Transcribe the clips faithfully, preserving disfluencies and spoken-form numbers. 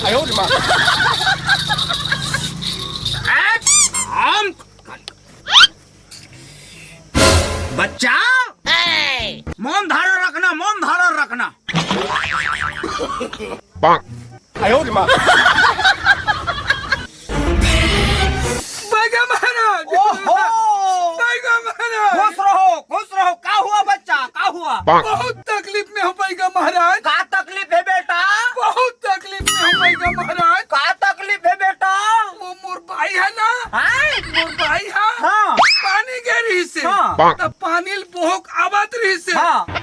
हम बच्चा, मौन धारण रखना, मौन धारण रखना। बैगा महाराज। ओहो। बैगा महाराज। खुश रहो, खुश रहो। का हुआ बच्चा, का हुआ? बहुत तकलीफ में हूँ बैगा महाराज। का तकलीफ है बेटा? बहुत तकलीफ में हूँ बैगा महाराज। का तकलीफ है बेटा? वो मोर बाई है ना? हाँ? मोर बाई है। हाँ। पानी गे रहिस हे। हाँ। तब पानी ल बोहक आवत रहिस हे। हाँ। वो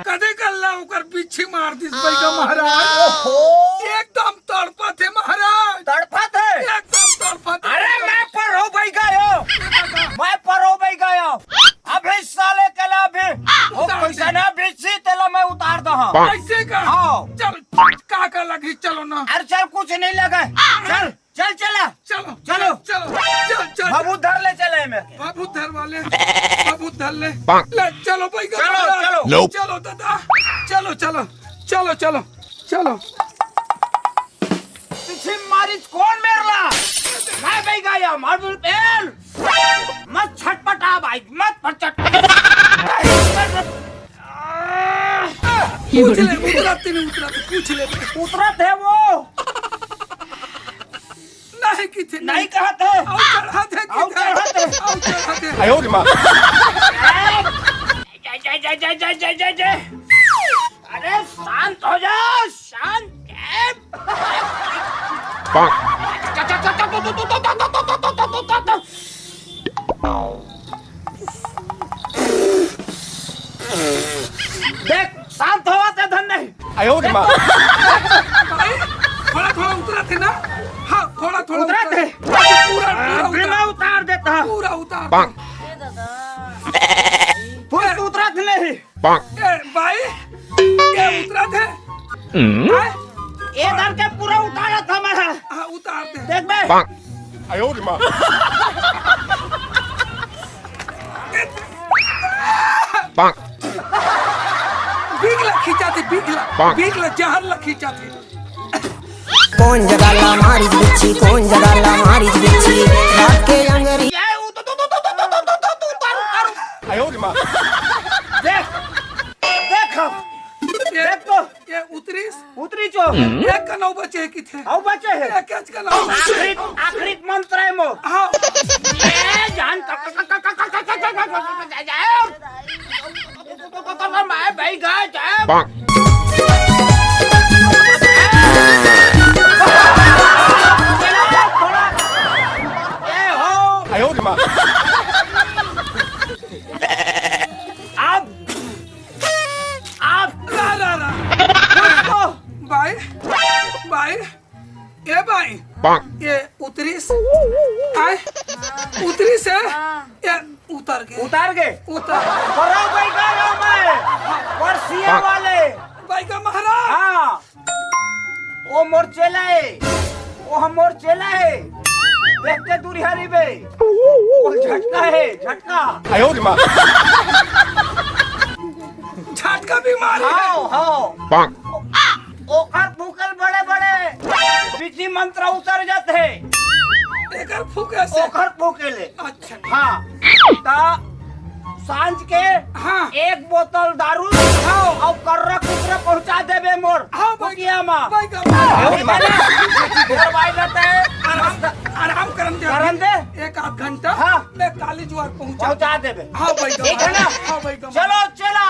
कदे कल्ला ओकर बिच्छी मार दिस बैगा महाराज। ओहो। एकदम तड़पत हे महाराज। तड़पत हे? एकदम तड़पत हे। अरे मैं परो बैगा यो। मैं परो बैगा यो। अभी साले के ला अभी। वो उतार दे। कैसे ना बिच्छी तेला मैं उतार दहा। कैसे का? हाँ। चल, का का लगी, चलो ना। अरे चल, कुछ नहीं लगे। चल, चल, चला। चलो, चलो। चलो, चल, चल। बाबू धर ले, चले में। बाबू धर वाले, बाबू धर ले। ले, चलो भाई, चलो, चलो। चलो दादा, चलो, चलो, चलो, चलो, चलो। पीछे मारिच कौन मेरला? मैं भाई गाया, मार पेल। मत छटपटा भाई, मत फटचट। पूछ ले, उतरत नहीं, उतरत, पूछ ले। उतरत है वो। नहीं किथे, नहीं कहत है। आउ चढ़त है, आउ किथे? चढ़त है। आउ चढ़त है। आयो रे माँ। जय, जय, जय, जय, जय, जय, जय, जय। अरे शांत हो जाओ, शांत। देख, शांत होवा ते धन नहीं। आयो रे माँ। भाई, थोड़ा, थोड़ा उतरत है ना? हाँ, थोड़ा, थोड़ा उतरत उतरत है। है। पूरा, पूरा अभी उतार। मैं उतार देता हूँ। पूरा उतार। पूरा उतरत नहीं। ए, भाई, ये उतरत है। हैं? ये धर के पूरा उतारा था मैं। हाँ, उतार दे। देख बे। आयो रे माँ। बीग ला खींचा थे, बीग ला, बीग ला, जहर ला खींचा थे। कौन जगा ला मारिच बिच्छी, कौन जगा ला मारिच बिच्छी, रात के अंगरी। ये उ-, तो, तो, तो, उतार, उतार। आयो रे माँ। देख, देख हम। ये, देख तो। ये उतरिस। उतरिच ओ। एक कनौ बचे हे किथे। अउ बचे हे। एक कच कनौ बचे हे। आखिरी, आखिरी मंत्र है मोर। हाँ। ये जान क-, क-, क-, मैं भाई गा जाए। ये हो। आयो रे माँ। अब, अब। रा, रा, रा। भाई, भाई, ए भाई, ये उतरिस, आय, उतरिस हे, हाँ। ये उतर गे। उतार गे? उतर गे। बड़ा भाई गा रहा मैं। हाँ। वर्षिया वाले। भाई का महाराज। हाँ। ओ मोर चेला हे। ओ हम मोर चेला हे। देखते दूरिहा रहिबे। ओ झटका हे, झटका। आयो रे माँ। झटका बीमारी हे। हाँ, हाँ। ओखर फूके ले बड़े-बड़े बिच्छी मंत्र उतर जाथे। एकर फूके से? ओखर फूके ले। अच्छा। हाँ। त सांझ के हाँ। एक बोतल दारू हाँ। अउ कर्रा कुकरा पहुंचा देबे मोर हाँ, भाई। फुकिया मा। भाई का भाई। मोर भाई रहता है। आराम, आराम करन दे। करन दे। एक आध घंटा हाँ। मैं काली जुआर पहुंचा पहुंचा देबे। हाँ, भाई का ठीक है ना? हाँ, भाई का चलो, चला।